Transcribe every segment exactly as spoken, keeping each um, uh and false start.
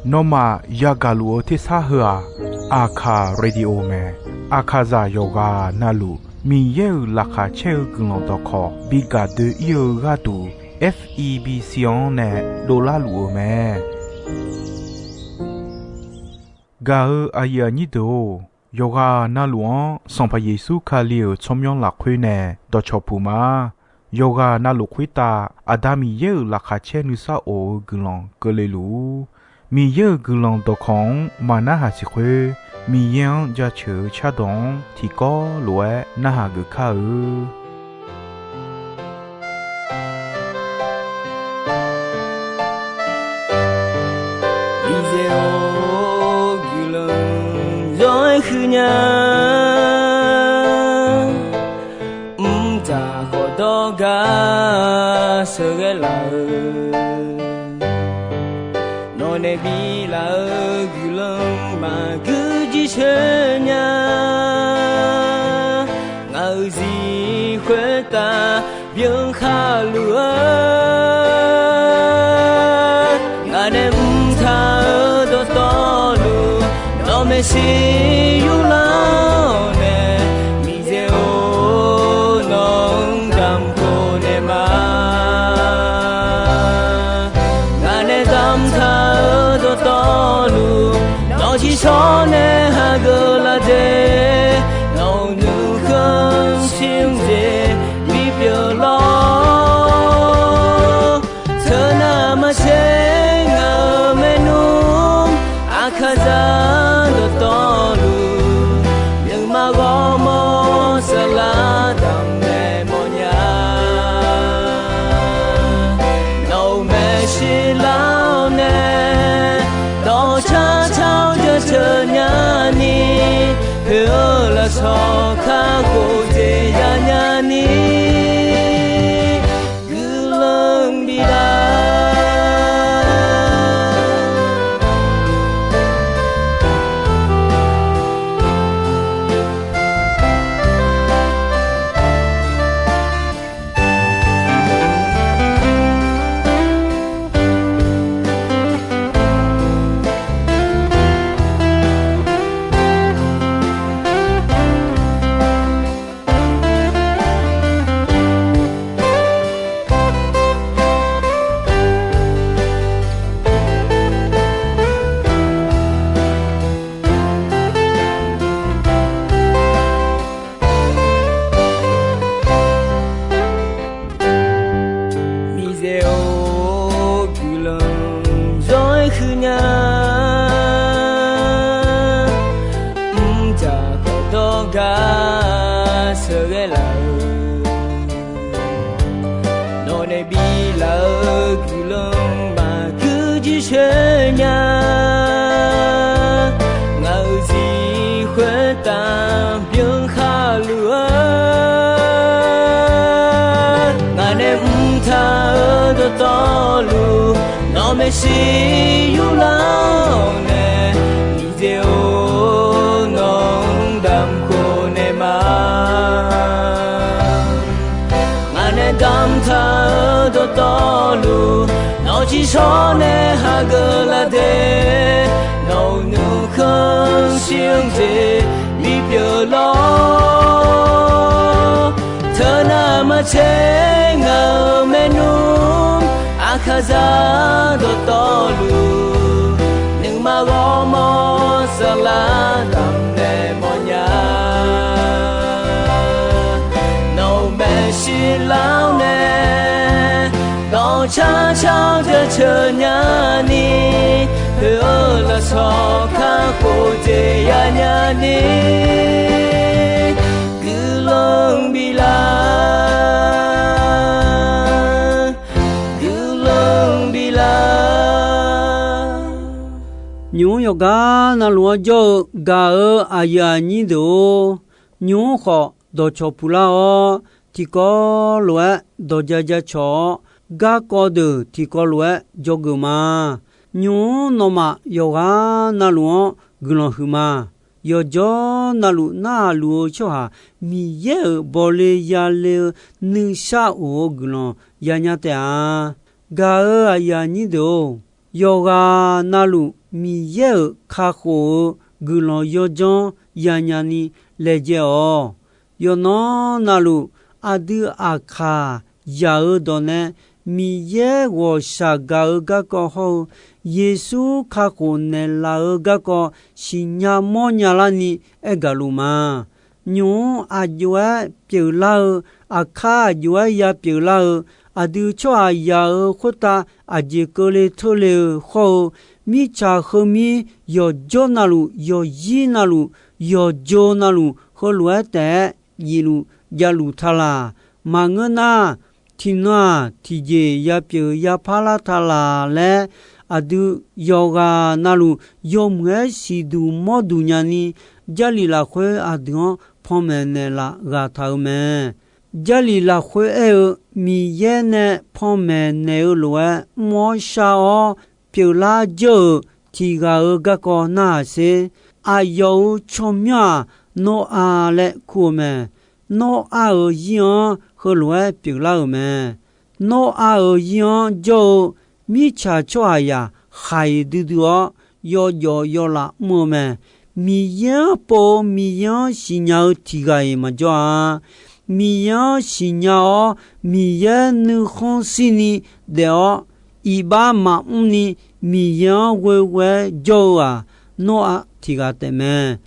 Nawmaf yagaq luf-eu tersar heu-aq, Aqkaq radio mae. Aqkaqzaq yawqghaq navluf Miqyaer-euq laqkhaq caer-eu guiqlanq dawqkawq bi gaq doe-ir-eu gharduq, F E B C-anr nae dovlar luf-eu mae. Gaq-eu aqyuif aqnyir deuq-or, yawqghaq navluf-anr Sanqpaq Yeqsur Kali-euq tsawrmyanr lafkhoer nae dawqcawq puq ma. Yawqghaq navluf khoertav Aqda Miqyaer-euq laqkhaq caer nuisar of-eu guiqlanq keuvle luf-ur. Miqyaer-euq guiqlanq dawqkawq-anr maqnarhaq siq khoer, Miqyaer-anr jaceuq-eu cardawq-anr tiqkawv lof-aer narhaq geuf kar-eu. Miqyaer-or, guiqlanq zanr-aer huiqnya. Mqtav khawf dawrgar sheuqghae laf-eu, nawq nae bilaf-eu guiqlanq maqguir jircoer nya. Ngaq-euq zir khoertav byan khar luf-eu, ngaq nae mqtav-eu dawqtawvluf nawq maeqshi yurlar-awr nae, Miqyaer-or, nawq-anr damq khof naeq ma. Ngaq nae damqtaq-eu dawqtawvluf, nawq-eu ciqshawr nae hageuf laf de. Nawq-euq nuikhanr shir-anr jeq bipyeuf lawr. Teunav maqtser ngaq-euq maernmr, Aqkaqzaq dawqtawvluf, nuima ghawrmawr saflar damq naeq mawrnya. Nawq-euq maeqshi lar-awr nae, dawqcar car-awr jaceuq nyani, poeq-eu lafsawq kakhof jeq yanya ni, guiqlanq bif lar. Miqyaer-or, guiqlanq zanr-aer huiqnya. Mqtav khawf dawrgar sheuqghae laf-eu, nawq nae biflaf-eu guiqlanq maqguir jircoer nya. Ngaq-euq zir khoertav byan khar luf-eu, ngaq nae mqtav-eu dawqtawvluf, nawq maeqshi yurlar-awr nae, Miqyaer-or, nawq-anr damq khof naeq ma. Ngaq nae damqtaq-eu dawqtawvluf, nawq-eu ciqshawr nae hageuf laf de. Nawq-euq nuikhanr shir-anr jeq bipyeuf lawr. Teunav maqtser ngaq-euq maernmr, Aqkaqzaq dawqtawvluf, nuima ghawrmawr saflar damq naeq mawrnya. Nawq-euq maeqshi lar-awr nae, dawqcar car-awr jaceuq nyani, poeq-eu lafsawq kakhof jeq yanya ni, guiqlanq biflar, guiqlanq biflar. Nymq-mr yawqgar navluf-anr jawr-eu gaq-eu aqyuif aqnyir deuq-or, nymq-mr khawf dawqcawq puqlar-awr, tiqkawv lof-aer dawqja jacawq-awr, garkawv deuq tiqkawv lof-aer dzawgeuf ma. Nymq-mr nawmaf yawqghaq navluf-anr guiqlanq huiqma. Yawqjawr navluf narhaq luf-eu tsawrhaq Miqyaer-euq bawle yale-eu nuisar of-eu guiqlanq yanya taef-a. Gaq-eu aqyuif aqnyir deuq-or, Yawqghaq navluf Miqyaer-euq kakhof-eu guiqlanq yawdzanr yanya ni laejae-awq. Yawqnan navluf aqdui aqkaq yaq-eu dawq nae Miqyaer ghawqshaq gaq-eu garkawv hawr-eu, Yeqsur kakhof naeqlaf-eu garkawv siqnya mawrnya larni aergaq luf ma. Nymq-mr aq jov-aer pyeuflar-eu, aqkar aq jov-aer ya pyeuflar-eu, aqdui tsawrhaqzaq-euq khoertav aqjeq keuvle teurle-eu hawr-eu, mirtsaq heumir yawqjawr navluf, yawqzir navluf, yawqjo navluf, heulof-aer taef-aer jifluf javluf taq laq. Maqngeur nar, tiqnan-aq tiqjeq ya pyeuf ya parlar taq laq laer, aqdui yawqghaq navluf yawmuiq-aer siqduq mawrduq nyani, Jarlif lafkhoer aqdui-anr panmaeq naeqlaf ghaq taq-euq mae. Jarlif lafkhoer aer-eu, Miqyaer nae panmaeq naeq-eu lof-aer mr-awr shar-awr pyeuflar jawr-euq tiq ghaq-euq garkawv narhaq sher. Aqyawf-euq tsawrmyanr-aq, Nawrav laer kur-eu mae. Nawrav-euq zir-anr heulof-aer pyeuflar-euq mae. Nawrav-euq zir-anr jawr-eu mirtsaq tsawrhaqzaq khaiq duidui-awr, yawjawf yawlaf mr-eu mae. Miqyaer-anr pov-eu Miqyaer-anr siqnya-eu tiq ghaq-iq maqjawr-a. Miqyaer-anr siqnya-awr, Miqyaer nuikhanr shirni daef-awr, iqbax maqmr ni Miqyaer-anr ghoeghoe-aer jawr-eu-aq, Nawrav tiq ghaq taef mae.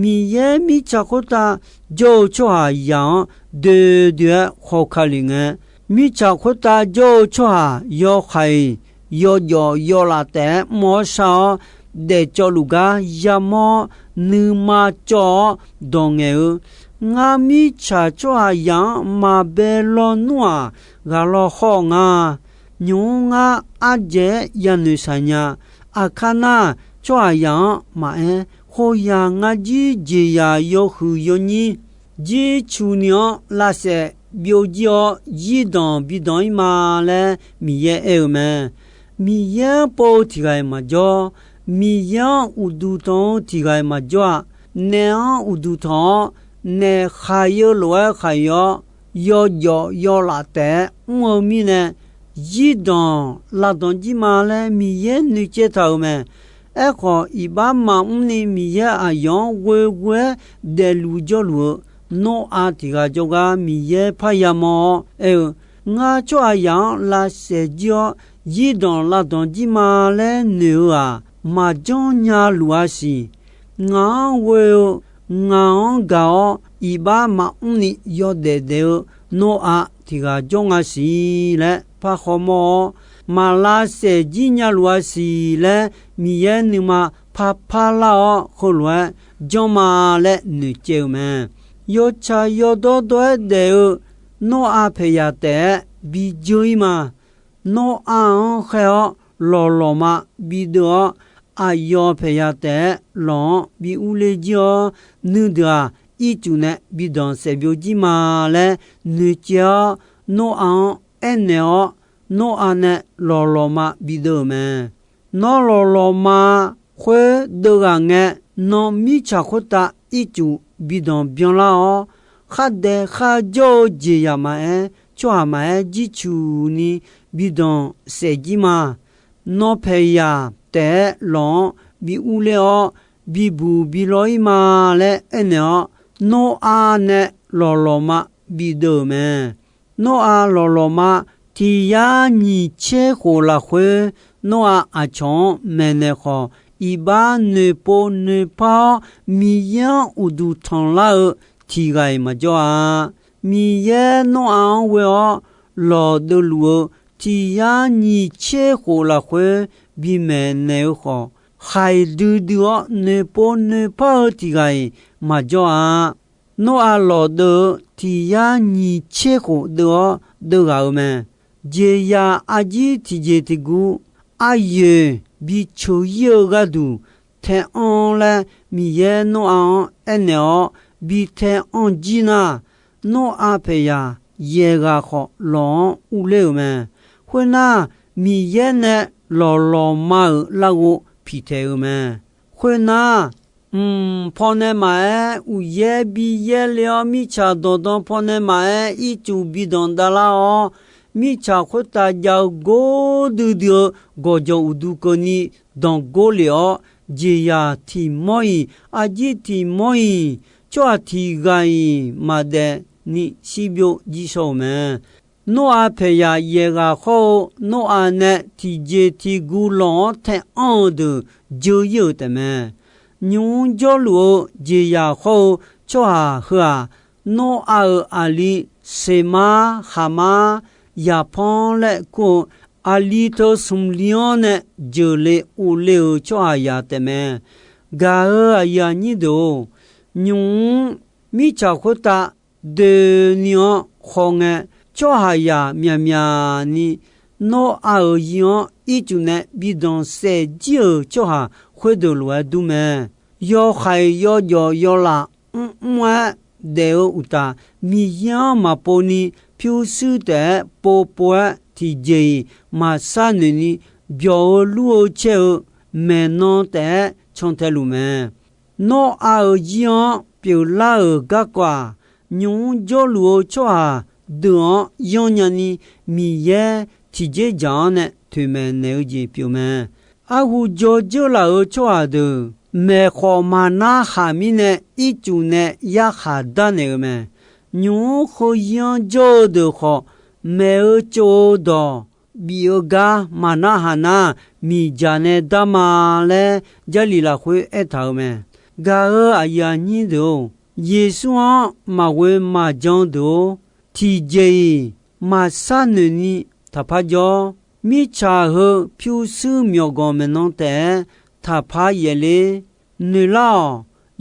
Miqyaer mirtsaq khoertav jawr-eu tsawrhaqzaq-anr doe doe-aer khawkaq lef ngae, mirtsaq khoertav jawr-eu tsawrhaq yawhaiq yawjawf yawlaf taef-aer mr-awr shar-awr, daefcawv luf gar yamawr-awr, nuima cawv-awr dawq ngaeq-eu, Ngar mirtsaq tsawrhaqzaq-anr maqbae lawnmr-aq, ghaq law hawr nga. Nymq-mr ngar ardzaeq-aer yanoeq shaq nya. Aqkar nar, tsawrhaqzaq-anr maqaer, khoeryaq ngar jir jeqzaq yawhuiq yawnyir jircuq ni-anr lavsaef byovjir-awr, zirdanq bidanq-ir ma laer Miqyaer aer-eu mae. Miqyaer-anr pov-eu tiq ghaq-iq maqjawr. Miqyaer-anr uqduq tanq-eu tiq ghaq-iq maqjawr-a. Naef-anr uqduq tanq-awr, naef khaiq-eu lof-aer khaiq-awr, yawjawf yawlaf taef-aer mr-eu mirnae, zirdanq lavdanq jir ma laer Miqyaer noeqcaev taq-euq mae. Aerkhawf, iqbax maqmr ni Miqyaer aqyawf-anr ghoeghoe-aer daefluf jawrluf-eu Nawrav tiq ghaq jawrgar Miqyaer parya mawr-awr aer-eu, Ngar tsawrhaqzaq-anr lavsaef jir-awr, zirdanq lavdanq jir ma laer noeq-eu-aq, maqjanr nya luf-a siq. Ngaq-anr ghoe-eu, ngaq-anr gaq-awr, iqbax maqmr ni yawdaef daef-eu Nawrav tiq ghaq jawr nga siq laer par khawmawr-awr, maq lavsaef jir nya luf-a siq laer Miqyaer nuima parpar lar-awr, heulof-aer janr ma laer noeqcaev-eu mae. Yawtsaq yawdawr dawr-aer daef-eu Nawrav paeqyaq taef-aer bijeur-ir ma. Nawrav-anr khaer-awr lawqlawqma bideuv-awr, aqyawf paeqyaq taef-aer lawq-anr bi urler jir-awr, nuideuq-aq ircuf nae bidanq saefbyov jir ma laer noeqcaev-awr, Nawrav-anr aernaeq-awr, Nawrav nae lawqlawqma bideuv-euq mae. Nawr lawqlawqma khoer deuv ghaq ngae, nan mirtsaq khoertav ircuf bidanq byanlar-awr, khardaef kharjawr-eu jeqzaq maqaer, tsawrhaq maqaer, jircuf ni bidanq saef jir ma. Nan paeqyaq taef-aer lawq-anr bi urler-awr, bibuq bi law-ir ma laer aernaeq-awr, Nawrav nae lawqlawqma bideuv-euq mae. Nawrav lawqlawqma tiq yar nyiq tser khof lafkhoer, Nawrav aqcawq-anr maeqnaeq khawf, iqbax noeqpov noeqpar-awr, Miqyaer-anr uqduq tanqlar-eu tiq ghaq-iq maqjawr-a. Miqyaer Nawrav-anr ghoe-awr lawqdeuv luf-eu tiq yar nyiq tser khof lafkhoer bimaeq naeq-eu khawf, khaiq duidui-awr noeqpov noeqpar-eu tiq ghaq-iq maqjawr-a. Nawrav lawqdeuv-eu tiq yar nyiq tser khof deuv-awr deuv ghaq-euq mae. Jeqzaq arjir tiqjeq tiqguv, aryoeq bi ceuq-ir-eu gharduq tae anr laer Miqyaer Nawrav-anr aernaeq-awr bi tae anr jir nar, Nawrav paeqyaq yaeq ghaq khawf lawq-anr urler-euq mae. Khoernar, Miqyaer nae lawqlawqma-euq larghov piqtaeq-euq mae. Khoernar, mq pawnae maqaer, uqyaer bi yaerle-awr, mirtsaq dawqdan pawnae maqaer, ircuf bidanq davlar-awr, mirtsaq khoertav jav-eu gor duidui-eu gawqjawq uqduq keuvni danqgor lef-awr, jeqzaq tiq mawr-iq, arjir tiq mawr-iq, tsawrhaq tiq ghaq-iq maqdaef ni shirbyov jir shaw-euq mae. Noraq paeqyaq yaeq ghaq hawr-eu Noraq nae tiqjeq tiq guv lanq-anr taev-anr-eu deuq dzeur-ir-euq taefmae. Nymq-mr jawrluf-eu jeqzaq hawr-eu tsawrhaq heu-aq, Noraq-euq aqli Seqmar, Haqmar, Yaqpanr laer kur-eu aqli teu smq li-anr nae jeuqle uvle-euq tsawrhaqzaq taefmae. Gaq-euq aqyuif aqnyir deuq-or, nymq-mr mirtsaq khoertav doeni-anr khawngae, tsawrhaqzaq myaqmyaq ni Noraq-euq zir-anr ircuf nae bi danqsaef jir-euq tsawrhaq khoerdeuq lof-aer dur mae. Yawhaiq yawjawf yawlaf mrmr-aer daef-eu uqtaf, Miqyaer-anr maqpov ni pyurshuir taef-aer povpov-aer tiqjeq-iq maqshar noeq ni byawq-eu lur-eu caer-eu maeqnan taef-aer cantae luf mae. Nawr-aq-euq zir-anr pyeuflar-euq garkawv-aq, nymq-mr jawrluf-eu tsawrhaq deuq-anr yanrnya ni Miqyaer tiqjeq dzaq-anr nae toeqmaeq naeq-eu jeq pyeuf mae. Arhu jawr dzeur laf-euq tsawrhaq deuq maeq khawf maqnar haq mirnae ircuf nae yarkhaq darnaeq-eu mae. Nymq-mr heuzir-anr jawr-eu deuq khawf, maeq-eu tsov-eu dawq bif-eu gar maqnar haq nar, miqdzaq nae dar ma laer Jarlif lafkhoer aertaq-euq mae. Gaq-euq aqyuif aqnyir deuq-or, Yeqsur-anr maqghoe maqjan deuq-or, tiqjeq-iq maqshar noeq ni taqpar jawr. Mirtsaq heu pyurshuir myawqganq maeqnan taef-aer taqpar yaefler. Noeqlar-awq.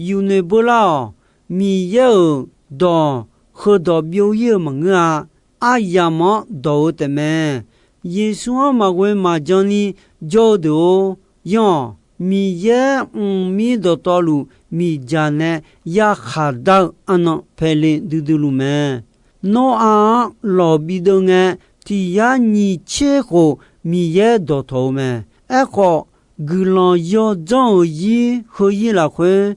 Yufnoeq beular-awq. Miqyaer-euq dawq heudawq byov-ir-eu maqngeur-a. Aryamq-anr dawq-eu taefmae. Yeqsur-anr maqghoe maqjan ni jawr-eu deuq-or, yanr-awq. Miqyaer mqmir dawqtawvluf miqdzaq nae yarkhaq dar-eu arnan paele duidui luf mae. Nawr-aq-anr lawq bideuv ngae, tiq yar nyiq tser khof Miqyaer dawqtawq-eu mae. Aerkhawf, guiqlanq yawdzanr-euq zir heu-ir lafkhoer,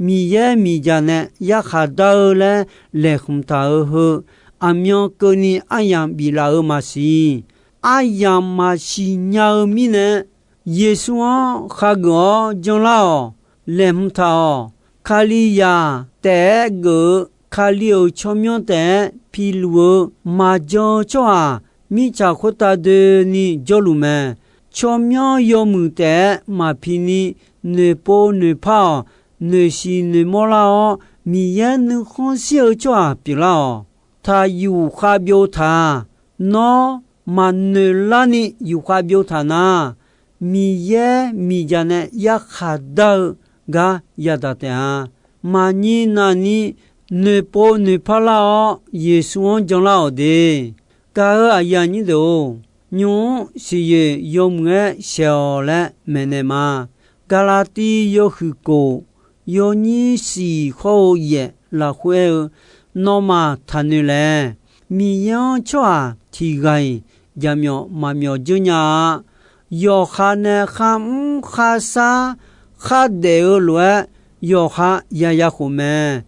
Miqyaer miqdzaq nae yarkhaq dar-eu laer laeqhmq taq-eu heu, aqmyan keuvni aryamq biflaf-eu maqsiq. Aryamq maqsiq nya-eu mirnae, Yeqsur-anr khageuf-awr janlar-awq. Laeqhmq taq-awq. Kalizaq taef-aer geuf-eu Kali-euq tsawrmyanr taef-aer piluf-eu maqjan-eu tsawrhaq, mirtsaq khoertav doeni jawrluf mae. Tsawrmyanr yawmuiq taef-aer maqpi ni, noeqpov noeqpar-awq. Noeqshiq noeqmawr lar-awr, Miqyaer nuikhanr shir-eu tsawrhaq pyeuflar-awq. Taqyuf khavbyov taq-a. Nawr maqnoeq larni yufkhav byov taq nar, Miqyaer miqdzaq nae yarkhaq dar-eu gar yadaq taef-a. Maqnyir navni noeqpov noeqpar lar-awr, Yeqsur-anr janlar-awq de. Gaq-euq aqyuif aqnyir deuq-or, nymq-mr siqyoeq yawmuiq-aer shaeq-awq laer maeqnaeq ma. Gaqlaqtiv yawhuiq kof, yawnyir siq hawr-eu yaef lafkhoer aer-eu, nawmaf taqnoeq laeq. Miqyaer-anr tsawrhaq tiq ghaq-iq jaqmyawf maqmyawf dzeur nya-a. Yawqha nae kharmr kharshar khardaef-eu lof-aer, yawqha yaya khof mae.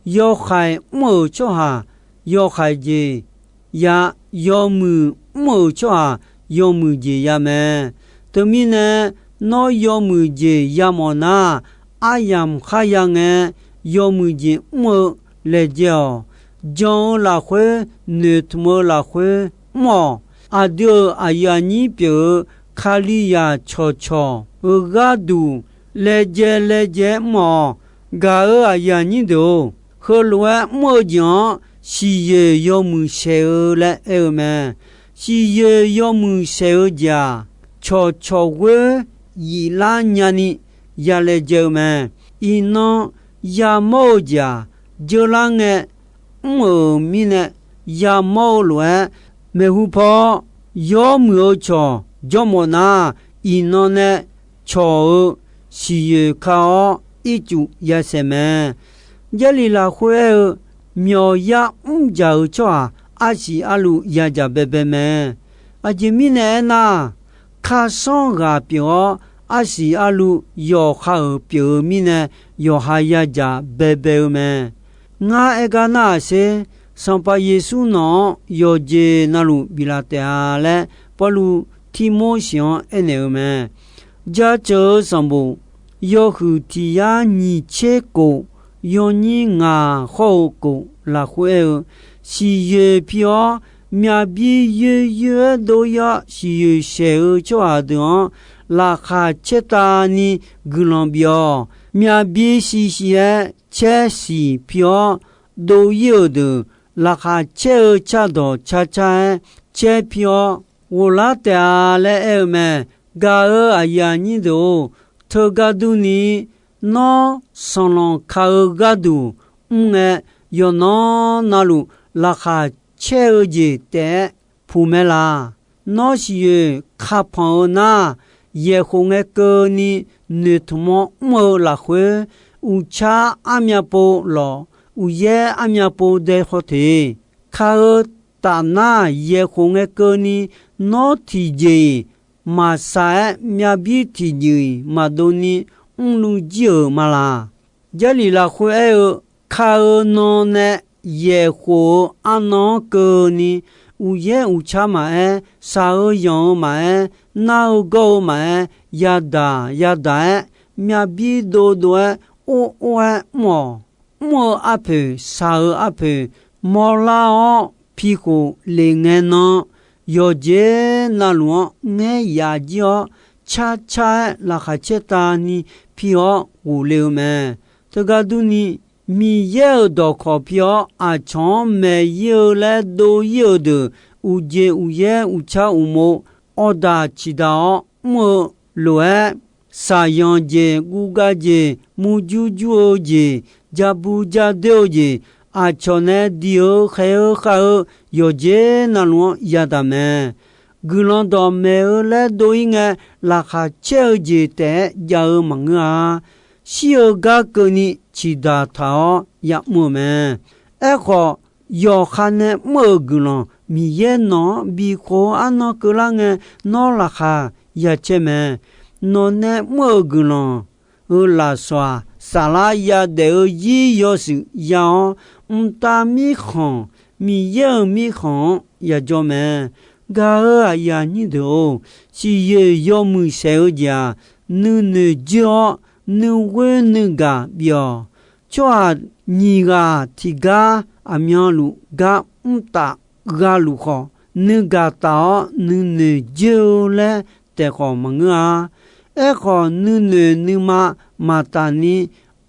Yawhaiq mr-euq tsawrhaq yawhaiq jeq ya, yawmuiq mr-euq tsawrhaq yawmuiq jeq ya mae. Teumirnae, nawr yawmuiq jeq yamawf nar, aryamq kharya ngae, yawmuiq jeq mr-eu laejae-awq. Jan-eu lafkhoer, noeqtmq-eu lafkhoer mr-awq. Aqdui-euq aqyuif aqnyir pyeuf-eu Kalizaq cawqcawq-eu gharduq laejae laejae mr-awq. Gaq-euq aqyuif aqnyir deuq-or, heulof-aer mr-eu jeq-anr siqyoeq yawmuiq saeq-eu laer aer-eu mae. Siqyoeq yawmuiq saeq-eu jeq-aq, cawqcawq ghoer yiflar nyani ya laejae-eu mae. Iqnan yamawr-eu jeq-aq, dzeur lar ngae mr-euq mirnae yamawr-eu lof-aer, maeqhu paw-awr yawmuiq-eu cawq jawrmawf nar, iqnan nae cawq-eu siqyoeq ka-awr ircuf yasaeq mae. Jarlif lafkhoer aer-eu, myawqyar mrdzaq-euq tsawrhaq arsiq arluv yadzaq baebae mae. Aqjeq mirnae aernar, kharsanr ghaq pyeuf-awr, arsiq arluv yawqha-euq pyeuf-eu mirnae, yawqha yadzaq baebae-eu mae. Ngar aer gar nar-aq sher, Sanqpaq Yeqsur nawq-anr yawqjeq navluf biflaf taef-a laer, Pawrluv Tirmorseq-anr aernaeq-eu mae. Jaceuq-eu sanqbof yawhuiq tiq yar nyiq tser kof, yawnyir ngaq hawr-eu kof lafkhoer aer-eu, siqyoeq pi-awr, myavbir yoer yoer-aer dov-ir-awr, siqyoeq shaeq-eu tsawrhaq deuq-anr laqkhaq caertavni guiqlanq bif-awq. Myavbir shivshiv-aer caer siq pi-awr, dov-ir-euq deuq laqkhaq caer-eu cardawq car car-aer caer pi-awr, ghoflar taef-a laer aer-eu mae. Gaq-euq aqyuif aqnyir deuq-or, teugar durni, nawr sanqlanq ka-eu gharduq mr ngae, yawqnan navluf laqkhaq caer-eu jeq taef-aer puq mae laq. Nawr siqyoeq kapanq-eu nar, yaeqkhof ngae keuvni noeqtmq-awr mr-eu lafkhoer, uqtsar armyav pov lawq, uqyaer armyav pov dae haw teq. Ka-eu taf nar, yaeqkhof ngae keuvni nawr tiqjeq-iq maqsaq-aer, myavbir tiqjeq-iq maqdov ni mrluiv jir-euq ma laq. Jarlif lafkhoer aer-eu, ka-eu nan nae yaeqkhof-eu arnan-anr keuvni, uqyaer uqtsar maqaer, shaq-eu yanq-eu maqaer, nar-eu gawr-eu maqaer, yadaq yadaq-aer, myavbir dovdov-aer, or or-aer mr-awq. Mr-eu arpoeq, shaq-eu arpoeq, mawrlar-awr pikhof lef ngae nan, yawqjeq navluf-anr ngaer yaf jir-awr, carcar-aer laqkhaq caertavni pi-awr ghofle-eu mae. Teugar durni, Miqyaer-euq dawqkawq pi-awr aqcawq-anr maeq-ir-eu laer dov-ir-euq deuq, uqjeq uqyaer uqtsar uqmov awrdaq ciqdaq-awr mr-eu lof-aer, shaqyanq jeq, guvgav jeq, murjur jur-eu jeq, jabu jadoer-eu jeq, aqcawq nae diq-eu khaeq-eu khav-eu yawqjeq navluf-anr yadaq mae. Guiqlanq dawqmaeq-eu laer dov-ir ngae, laqkhaq caer-eu jeq taef-aer jav-eu maqngeur-a. Shir-eu gar keuvni ciqdaq taq-awr ya'mr-eu mae. Aerkhawf, yawqha nae mr-euq guiqlanq Miqyaer nawq-anr bikhof-eu arnan keuvlar ngae, nawr laqkhaq ya caer mae. Nawq nae mr-euq guiqlanq-euq lafsawq-aq, saflar yadaef-eu zir yawshuif ya-awr, mqtav mirkhanq, Miqyaer-euq mirkhanq-anr yajawr mae. Gaq-euq aqyuif aqnyir deuq-or, siqyoeq yawmuiq saeq-eu jeq-aq, nuinoeq joer-awr, nuighoer nuigaq bif-awq. Tsawrhaq nyiq ghaq tiqgar aqmyanluf gar mrtaf ghaluf khawf, nuigaq taf-awr nuinoeq joer-eu laer taef khawf maqngeur-a. Aerkhawf, nuinoeq nuima maqtaf ni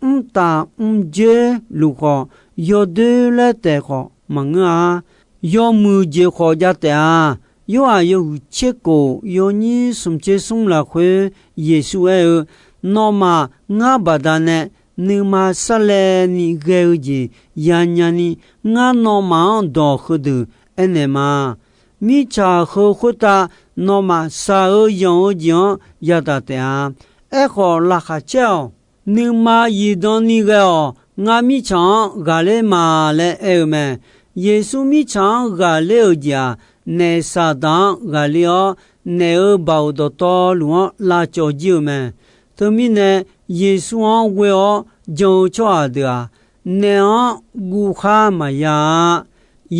mrtaf mrjoer luf khawf, yawdoer laer taef khawf maqngeur-a. Yawmuiq jeq khawf jav taef-a. Yorhaq yawhuiq tser kof yawnyir smq tser smr lafkhoer Yeqsur aer-eu, Nawmaf ngar baqdanae nuima sarlaevni ghae-eu jeq yanya ni, ngar nawmaf-anr dawq heudeuq aernaeq ma. Mirtsaq heu khoertav nawmaf shaq-eu yanq-eu jeq-anr yadaq taef-a. Aerkhawf, laqkhaq caer-awq. Nuima zifdan ni ghae-awq. Ngar mirtsaq-anr ghaqler ma laer aer-eu mae. Yeqsur mirtsaq-anr ghaqler-euq jeq-aq, naef Saqdaq-anr ghaqler-awr, naef-euq baoq dawqtawvluf-anr lavcawv jir-eu mae. Teumirnae, Yeqsur-anr ghoe-awr jan-eu tsawrhaq deuq-aq, naef-anr guvkhar maqya-a.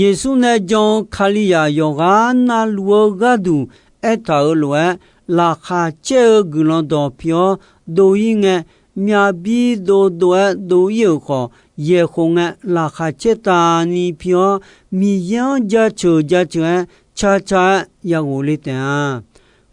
Yeqsur nae jan-eu Kalizaq yawqghaq navluf-eu gharduq aertaq-euq lof-aer, laqkhaq caer-eu guiqlanq dawq pi-awr dov-ir ngae, myavbir dovdov-aer dov-ir-euq khawf, yaeqkhof ngae laqkhaq caertavni pi-awr, Miqyaer-anr jaceuq jaceuq-aer carcar-aer yaghof le taef-a.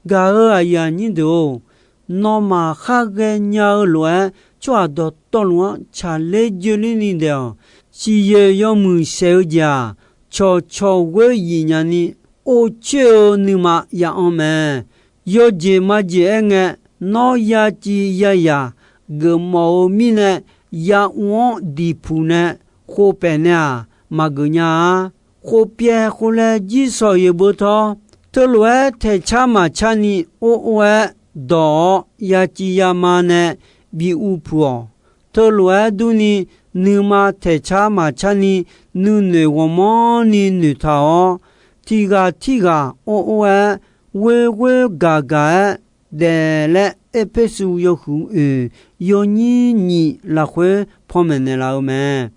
Gaq-euq aqyuif aqnyir deuq-or, nawmaf khar ghaenya-eu lof-aer, tsawrhaq dawqtawvluf-anr tsaqler joerler ni daef-awq. Siqyoeq yawmuiq saeq-eu jeq-aq, cawqcawq ghoer yif nya ni, or coer-eu nuima ya-anr mae. Yawjeq majeq aerngae, nawr yaciv yazaq geufmawf-eu mirnae, ya uv-anr diqpuq nae khov paef nae-aq, maqgeuf nya-a. Khov pyaev khov laev jir shawq-eu beu tawr, teulof-aer taeqcar maqcar ni or or-aer dawq-awr, yaciv yama nae bi uv puq-awq. Teulof-aer durni, nuima taeqcar maqcar ni, nuinoeq ghawqmanrni noeqtaq-awr, tiq ghaq tirghaq or or-aer ghoer ghoer gaq gaq-aer daef laer, Erpersu yawhuiq oeq yawnyir nyiq lafkhoer panmaeq naeqlaf-eu mae.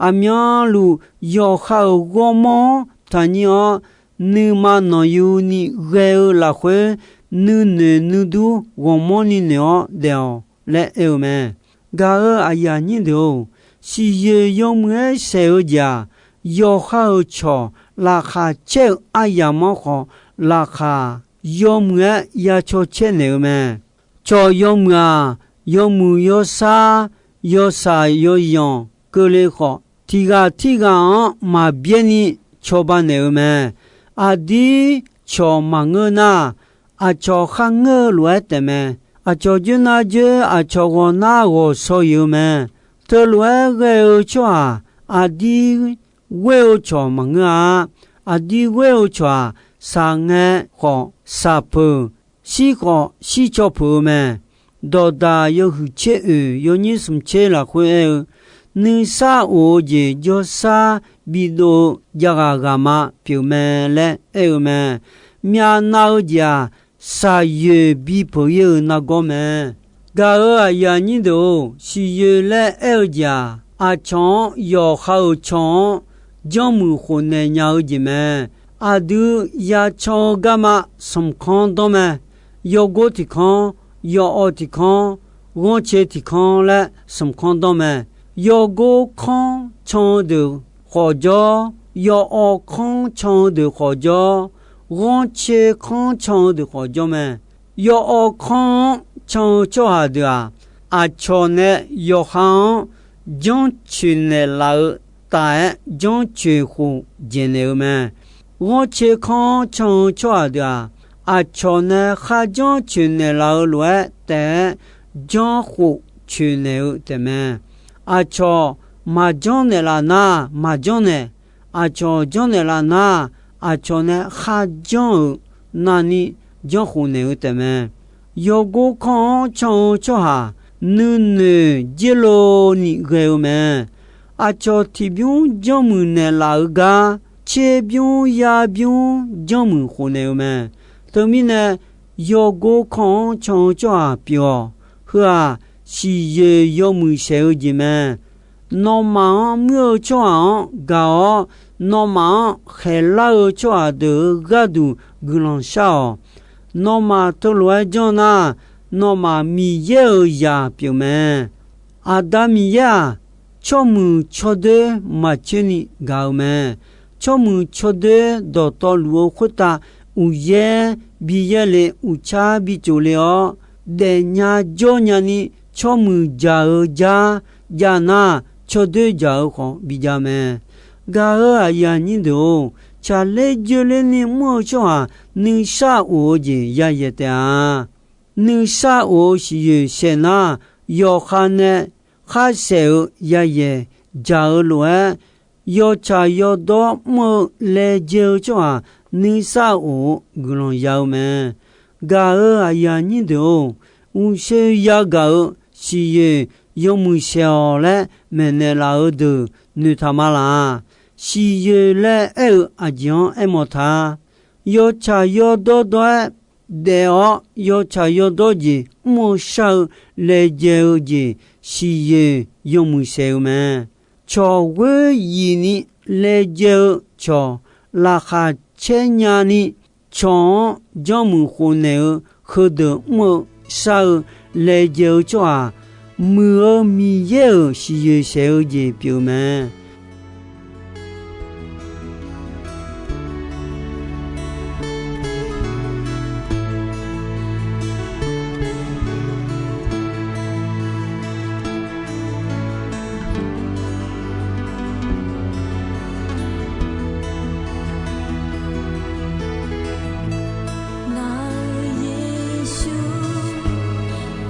aqmyanluf yawqha-euq ghawrmawr-anr taqnyir-awr, nuima nanqyuni ghae-eu lafkhoer, nuinoeq nuidur ghawqmanrni noeq-awr daef-awq laer aer-eu mae. Gaq-euq aqyuif aqnyir deuq-or, siqyoeq yawmuiq-aer saeq-eu jeq-aq, yawqha-euq cawq laqkhaq caer-eu aryamq-anr khawf, laqkhaq yawmuiq-aer ya caw caer naeq-eu mae. Cawq yawmuiq-aq, yawmuiq yawsar, yawshaq yawyanq keuvle khawf, tiq ghaq tirghaq-anr maqbyaer ni cawba naeq-eu mae. Aqdir cawq maqngeur nar, aqcawq kharngeur-eu lof-aer taefmae. Aqcawq joer nar joer, aqcawq ghawq nar ghawq shaw-iq-eu mae. Teulof-aer ghae-eu tsawrhaq aqdir ghoer-eu cawq maqngeur-a. Aqdir ghoer-eu cawq-aq, shaq ngae khawf shaq peuq, shir khawf shir caw peuq-eu mae. Dawqdaq yawhuiq tser oeq yawnyir smq tser lafkhoer aer-eu, nuisar of-eu jeq jawrsar bidov-eu javghaq ghaqma pyeufmae laer aer-eu mae. Myavnav-eu jeq-aq, shaqyoeq bi peuq-ir-eu nargawr mae. Gaq-euq aqyuif aqnyir deuq-or, siqyoeq laer aer-eu jeq-aq, aqcawq-anr yawqha-euq cawq-anr janrmuiq khofnaeq nya-eu jeq mae. Aqdui ya can-eu garma smq kanr danr mae. Yawgor tiq kanr, yawawv tiq kanr, ghanrcae tiq kanr laer smq kanr danr mae. Yawgor kanr can-eu deuq khawf jawr, yawawv kanr can-eu deuq khawf jawr, ghanrcae kanr can-eu deuq khawf jawr mae. Yawawv kanr-anr can-eu tsawrhaq deuq-aq, aqcawq nae yawqha-anr janrcoeq naeqlaf-eu taf-aer janrcoeq khof dzaeqnaeq-eu mae. Ghanrcae kanr-anr can-eu tsawrhaq deuq-aq, aqcawq nae kharjanr coeqnaeq laf-eu lof-aer taef-aer janrkhof coeqnaeq-eu taefmae. Aqcawq maqjanr naeqlaf nar maqjanr naeq, aqcawq janrnaeq laf nar, aqcawq nae kharjanr-euq navni janrkhof naeq-eu taefmae. Yawgor kanr-anr can-eu tsawrhaq nuinoeq jaerlov ni ghae-eu mae. Aqcawq tiqbymr janrmuiq naeqlaf-eu gar, tserbymr yarbymr janrmuiq khofnaeq-eu mae. Teumirnae, yawgor kanr-anr can-eu tsawrhaq pyeuf-awq. Heu-aq, siqyoeq yawmuiq saeq-eu jeq mae. Nawmaf-anr muir-eu tsawrhaq-anr gaq-awr, nawmaf-anr khaeqlar-eu tsawrhaq deuq-euq gharduq guiqlanq shar-awq. Nawmaf teulof-aer janr nar, nawmaf Miqyaer-euq zaq pyeuf mae. Aqda Miqyaer-aq, tsawrmuiq tsawrdoer maqcoer ni gaq-eu mae. Tsawrmuiq tsawrdoer dawqtawvluf-eu khoertav uqyaer bi yaerle, uqtsar bi tsofle-awr, daefnya jawrnya ni tsawrmuiq dzaq-eu jar jav nar, tsawrdoer dzaq-eu khawf bijav mae. Gaq-euq aqyuif aqnyir deuq-or, tsaqler joerler ni mr-eu tsawrhaq nuisar of-eu jeq yayaeq taef-a. Nuisar of-eu siqyoeq saeq nar, yawqha nae kharsaeq-eu yayaeq dzaq-eu lof-aer, yawtsaq yawdawr mr-eu laejae-eu tsawrhaq nuisar of-eu guiqlanq ya-eu mae. Gaq-euq aqyuif aqnyir deuq-or, uqshoe yagaq-euq siqyoeq yawmuiq saeq-awq laer maeqnaeq laf-eu deuq noeqtaq ma laq. Siqyoeq laer aer-eu aqjeq-anr aermawf ta. Yawtsaq yawdawr dawr-aer daef-awr, yawtsaq yawdawr jeq mr-eu shar-eu laejae-eu jeq siqyoeq yawmuiq saeq-eu mae. Cawq ghoer yif ni laejae-eu cawq laqkhaq caer nya ni, cawq-anr janrmuiq khofnaeq-eu heudeuq mr-eu shar-eu laejae-eu tsawrhaq, muiq-eu Miqyaer-euq siqyoeq saeq-eu jeq pyeuf-eu mae. Ngaq-euq Yeqsur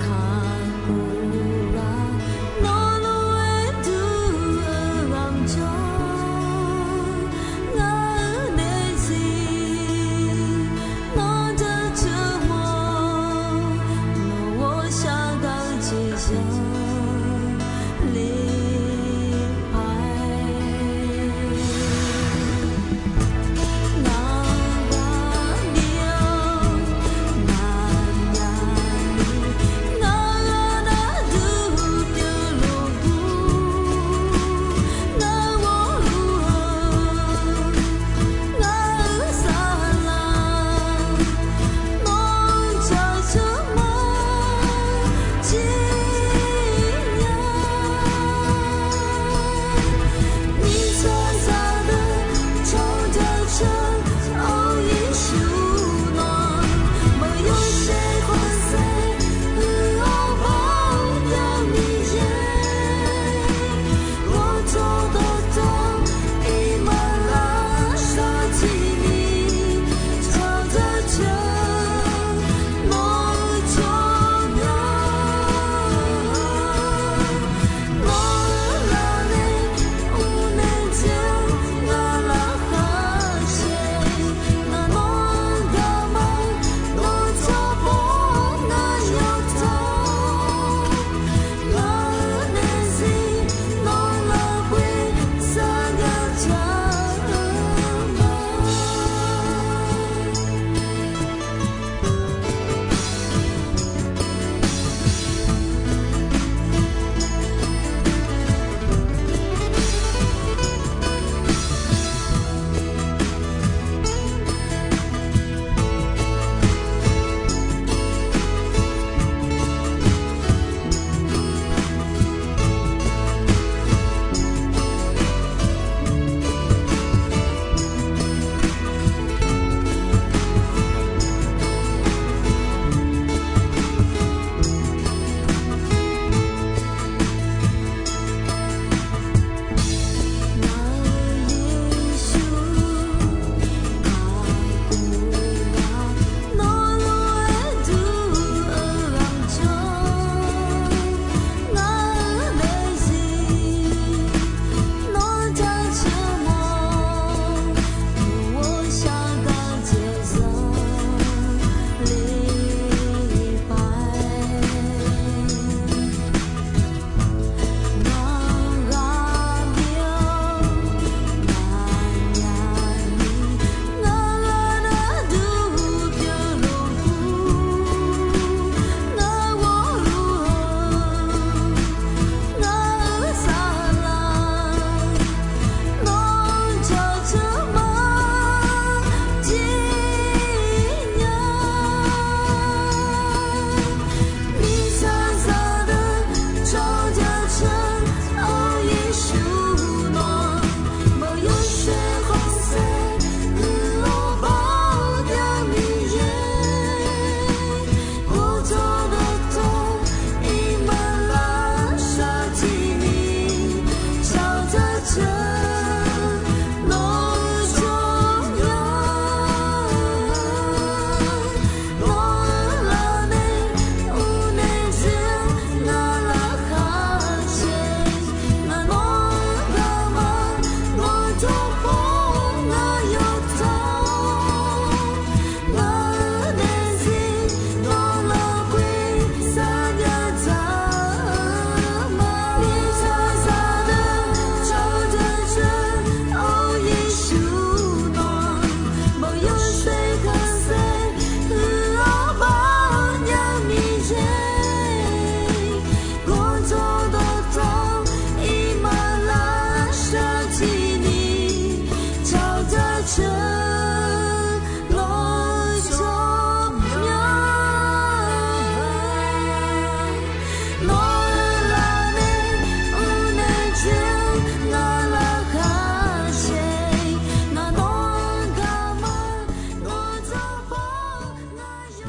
kakhof-a, nawr lof-aer dur-eu ghaq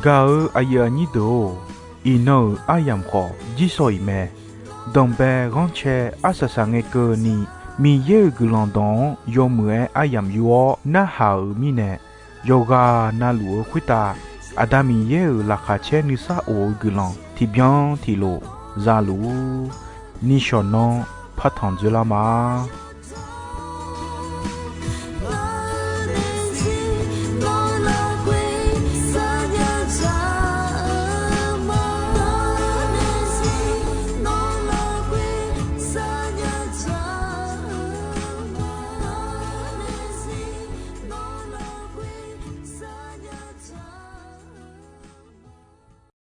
Gaq-eu aqyuif aqnyir deuq-or, iqnan-euq aryamq khawf jirsawq iq mae. Danqbae ghanrcae arsaq saq ngae keuvni, Miqyaer-euq guiqlanq dawq-anr yawmuiq-aer aryamq yur-awr narhaq-euq mirnae, yawqghaq navluf-eu khoertav Aqda Miqyaer-euq laqkhaq caer nuisar of-eu guiqlanq tiqbyan tiqlof za luf-ur. Nishawq nanr partanq dzoerlar ma.